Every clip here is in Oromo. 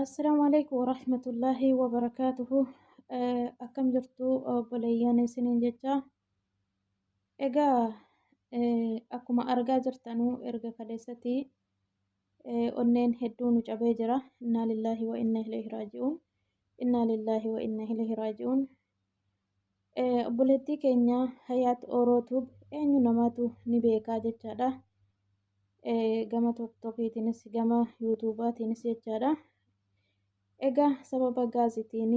Assalaamu alaikum warahmatullaahi wabarakaatuhu. Akkam jirtu obboleeyyan isiniin jecha. Egaa akkuma argaa jirtanuu erga kaleessatti onneen hedduu nu cabee jira. Innaa lillaahi wa innaa ilayhi raaji'uun. Innaa lillaahi wa innaa ilayhi raaji'uun. Obboleettii keenya Hayaat Oroo Tube eenyu namaatu ni beekaa jechaadha. Gama TikTokiitiinis gama YouTubeaatiinis jechaadha. Egaa sababa gaazitiin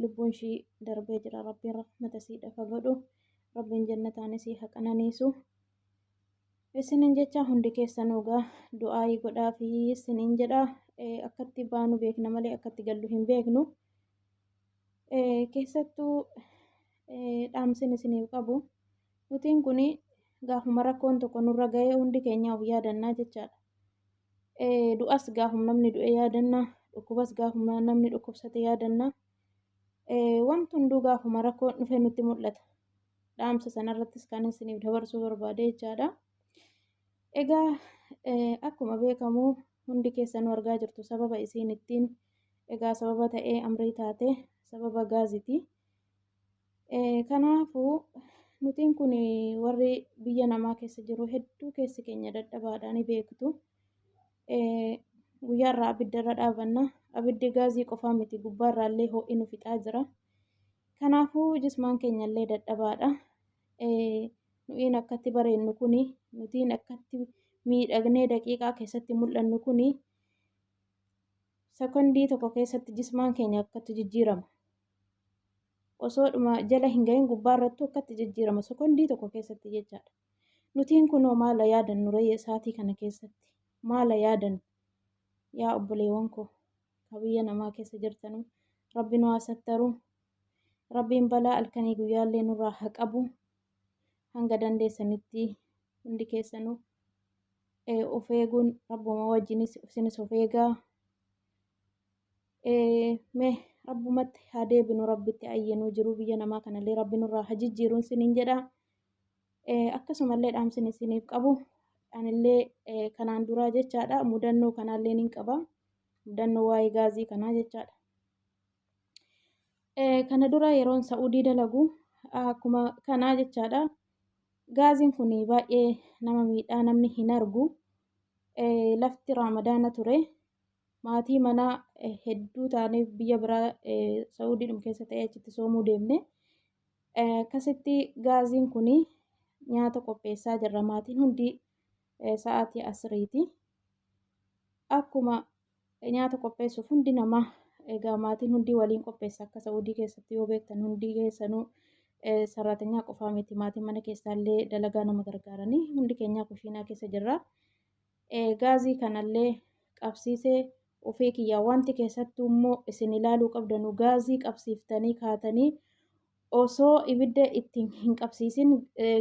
lubbuun ishii darbee jira. Rabbiin rahmata isiidhaaf haa godhu. Rabbiin jannataan isii haa qananiisu. Isinin jecha hundi keessanuu egaa du'aayii godhaa fi isiniin jedha. Akkatti baanu beekna malee akkatti gallu hin beeknu. Keessattuu dhaamsin isiniif qabu nutiin kun gaafuma rakkoon tokko nurra ga'ee hundi keenya of yaadannaa jechaadha. Du'as gaafuma namni du'e yaadanna, dhukkubas gaafuma namni dhukkubsate yaadanna. Wanti hunduu gaafuma rakkoon dhufe nutti mul'ata. Dhaamsa sanarrattis kan isiniif dabarsuu barbaade jechaadha. Egaa akkuma beekamu hundi keessanuu argaa jirtu sababa isiin ittiin egaa sababa ta'ee amrii taate sababa gaaziti. Kanaafuu nutiin kun warri biyya namaa keessa jiru hedduu keessi keenya dadhabaadha ni beektu. Guyyaa irraa abidda irra dhaabanna. Abiddi gaazii qofaa miti gubbaarraa illee ho'i nu fixaa jira. Kanaafuu jismaan keenya illee dadhabaadha. Nutiin akkatti bareennu kuni nutiin akkatti miidhagnee daqiiqaa keessatti mul'annu kuni sekondii tokko keessatti jismaan keenya akkatti jijjiirama. Osoodhuma jala hin gahin gubbaa irrattuu akkatti jijjiirama sekondii tokko keessatti jechaadha. Nutiin kunoo maala yaadannu ree sa'aatii kana keessatti? Maala yaadannu? Yaa obboleewwan koo ka biyya namaa keessa jirtanu Rabbi nu haa sattaru. Rabbiin balaa halkanii guyyaallee nurraa haa qabu. Hanga dandeessanitti hundi keessanuu of eeguun rabbuma wajjinis isinis of eegaa. Mee rabbumatti haa deebinu rabbitti ayyanuu jiruu biyya namaa kanallee rabbi nurraa haa jijjiiruun isiniin jedha. Akkasumallee dhaamsin isiniif qabu anillee kanaan duraa jechaadha mudannoo kanaallee nin qaba. Mudannoo waa'ee gaazii kanaa jechaadha. Kana dura yeroon Sa'uudii dalagu akkuma kanaa jechaadha. Gaaziin kun baay'ee nama miidhaa namni hin argu. Lafti raamadaana ture. Maatii manaa hedduu taanee biyya biraa Sa'uudiidhuma keessa ta'ee achitti soomuu deemne. Akkasitti gaaziin kun nyaata qopheessaa jirra. Maatiin hundi sa'aatii asriiti. Akkuma nyaata qopheessuuf hundi namaa egaa maatiin hundi waliin qopheessa akka Sa'uudii keessatti yoo beektan hundi keessanuu saraatanyaa qofaa miti maatiin mana keessaallee dalagaa nama gargaaranii hundi keenyaa kushiinaa keessa jirra. Gaazii kanallee qabsiisee ofii kiyyaa wanti keessattuu immoo isin ilaaluu qabdanu gaazii qabsiiftanii kaatanii osoo ibidda itti hin qabsiisin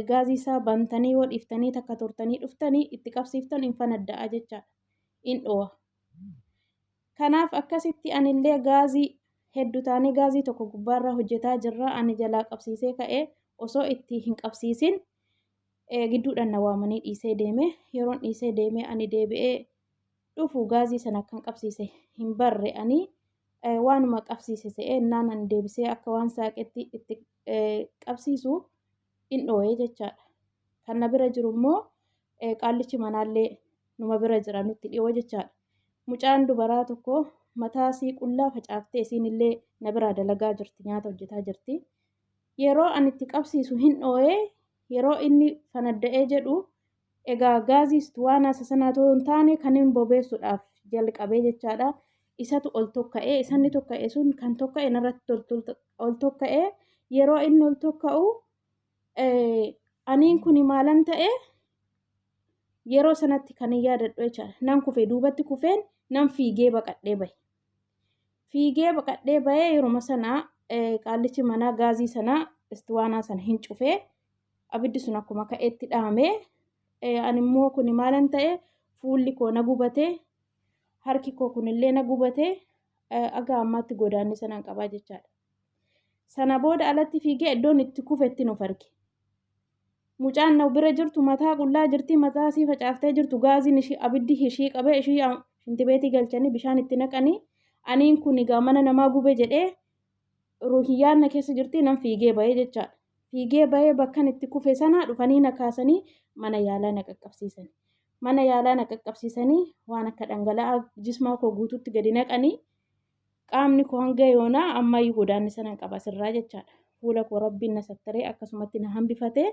gaazii isaa bantanii yoo dhiiftanii takka turtanii dhuftanii itti qabsiiftan hin fanadda'a jechaadha. In dho'a. Kanaaf akkasitti anillee gaazii heddu taanee gaazii tokko gubbaarra hojjetaa jirra. Ani jalaa qabsiisee ka'ee osoo itti hin qabsiisin gidduudhaan na waamanii dhiisee deeme. Yeroon dhiisee deeme ani deebi'ee dhufu gaazii sana akkan qabsiise hin barre ani waanuma qabsiise se'ee innaan ani deebisee akka waan saaqetti itti qabsiisu in dhoo'ee jechaadha. Kan na bira jiru immoo qaallichi manaallee numa bira jira nutti dhiyoo jechaadha. Mucaan dubaraa tokko mataa isii qullaa facaaftee isiin illee na biraa dalagaa jirti nyaata hojjetaa jirti. Yeroo ani itti qabsiisu hin dhoo'ee yeroo inni fanadda'ee jedhu egaa gaaziistu waan asa sanaa otoo hin taane kan hin bobeessuudhaaf jalqabee jechaadha. Isatu ol tokka'ee isanni tokka'e sun kan tokka'e narratti ol tokka'ee yeroo inni ol tokka'u aniin kun maalan ta'e yeroo sanatti kan hin yaadadhu jechaadha. Nan kufe duubatti kufeen nan fiigee baqadhee bahe. Fiigee baqadhee bahee yeruma sana qaallichi manaa gaazii sana istiwaanaa sana hin cufee abiddi sun akkuma ka'etti dhaamee ani immoo kun maalan ta'e fuulli koo na gubatee harki koo kunillee na gubatee aga ammaatti godaannisa sanaan qabaa jechaadha. Sana booda alatti fiigee iddoon itti kufetti nuuf arge. Mucaan na bira jirtu mataa qullaa jirti mataa isii facaaftee jirtu gaaziin ishii abiddi ishii qabee ishii Shintibeetii galchanii bishaan itti naqanii aniin kun egaa mana namaa gube jedhee ruhiyyaan na keessa jirti nan fiigee bahee jechaadha. Fiigee bahee bakkan itti kufe sana dhufanii na kaasanii mana yaalaa na qaqqabsiisan. Mana yaalaa na qaqqabsiisanii waan akka dhangala'aa jismaa koo guutuutti gadi naqanii qaamni koo hanga yoonaa ammayyuu godaannisa nan qaba asirraa jechaadha. Fuula koo rabbiin na sattaree akkasumatti na hambifatee.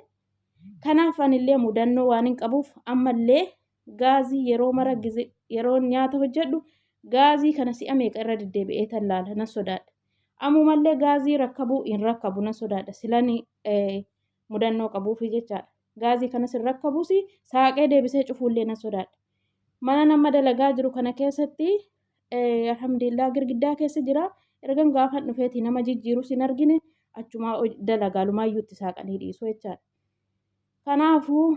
Kanaaf anillee mudannoo waan hin qabuuf ammallee gaazii yeroo mara yeroo nyaata hojjedhu gaazii kana si'a meeqa irra deddeebi'ee tallaala nan sodaadha. Ammumallee gaazii rakkabuu hin rakkabu nan sodaadha. Silani mudannoo qabuufi jechaadha. Gaazii kanas hin rakkabuus saaqee deebisee cufuullee nan sodaadha. Mana nama dalagaa jiru kana keessatti alhamdulillah girgiddaa keessa jira. Ergan gaafan dhufeeti nama jijjiirus hin argine achumaa dalagaa lumaayyuu itti saaqanii dhiisu jechaadha. Kanaafuu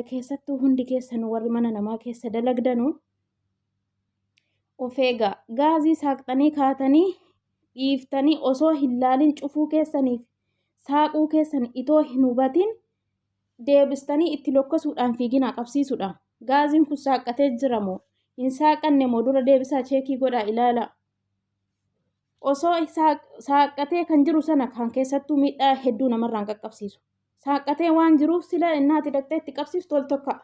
keessattuu hundi keessan warri mana namaa keessa dalagdanu of eegaa. Gaazii saaqxanii kaatanii dhiiftanii osoo hin laalin cufuu keessaniif saaquu keessan itoo hin hubatin deebistanii itti lokkasuudhaan fiiginaa qabsiisuudhaan. Gaaziin kun saaqqatee jira moo hin saaqanne moo dura deebisaa cheekii godhaa ilaala. Osoo saaqqatee kan jiru sana kan keessattuu miidhaa hedduu namarraan qaqqabsiisu. Saaqqatee waan jiruuf sila innaati dhaqxee itti qabsiiftu ol tokka.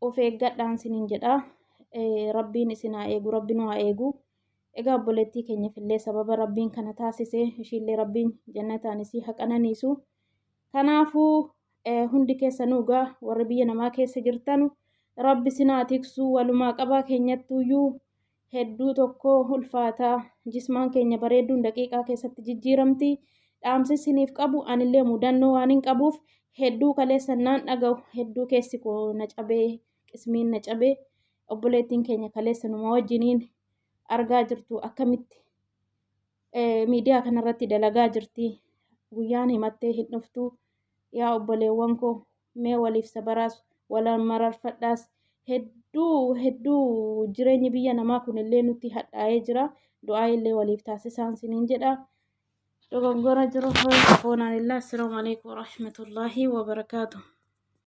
Of eeggadhaan sinin jedha. Rabbiin isin haa eegu, rabbi nu haa eegu. Egaa obboleettii keenyafillee sababa rabbiin kana taasise ishiillee rabbiin jannataan isii haa qananiisu. Kanaafuu hundi keessanuu egaa warri biyya namaa keessa jirtanu rabbi isin haa tiksu walumaa qabaa keenyattuyyuu hedduu tokko ulfaataa jismaan keenya bareedduun daqiiqaa keessatti jijjiiramti. Dhaamsi isiniif qabu anillee mudannoo waan hin qabuuf hedduu kaleessa naan dhaga'u hedduu keessi koo na cabee qismiin na cabee obboleettiin keenya kaleessa numa wajjiniin argaa jirtu akkamitti miidiyaa kanarratti dalagaa jirti. Guyyaan himattee hin dhuftu. Yaa obboleewwan koo mee waliif sabaraas wal mararfadhaas hedduu hedduu jireenyi biyya namaa kunillee nutti hadhaa'ee jira. Du'aa illee waliif taasisaan siniin jedha. Dogongora jiru foonaan illaa. Assalaamu alaikum warahmatullaahi wabarakaatu.